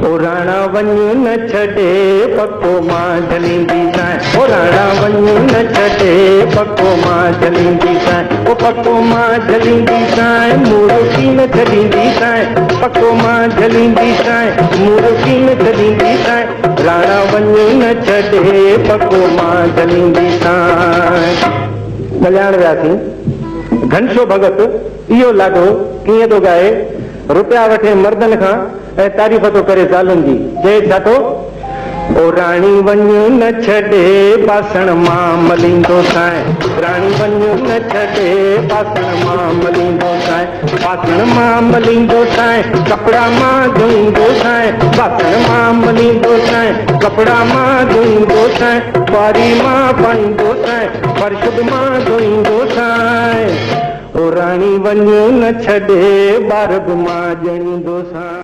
او راڻا وڃ نه ڇڏي پڪو مان جهليندي سانء او راڻا وڃ نه ڇڏي پڪو مان جهليندي سانء او پڪو مان جهليندي سانء مون روڪي نه ڇڏيندي سانء پڪو مان جهليندي سانء مون روڪي نه ڇڏيندي سانء راڻا وڃ نه ڇڏي پڪو مان جهليندي سانء. ڪلياڻ وياسين گهنشو ڀڳت اهو لاڏو ڪيئن ٿو ڳائي رپيا وٺي مردن کان ۽ تعريف ٿو ڪري زالن جي، چئي ڇا ٿو؟ او راڻي وڃ نه ڇڏي، باسڻ مان مليندو سانء. راڻي وڃ نه ڇڏي، باسڻ مان مليندو سانء. باسڻ مان مليندو سانء، ڪپڙا مان ڌوئيندو سانء. باسڻ مان مليندو سانء، ڪپڙا مان ڌوئيندو سانء. ٻاري مان پائيندو سانء، فرش به مان ڌوئيندو سانء. او راڻي وڃ نه ڇڏي، ٻار به مان ڄڻيندو سانء.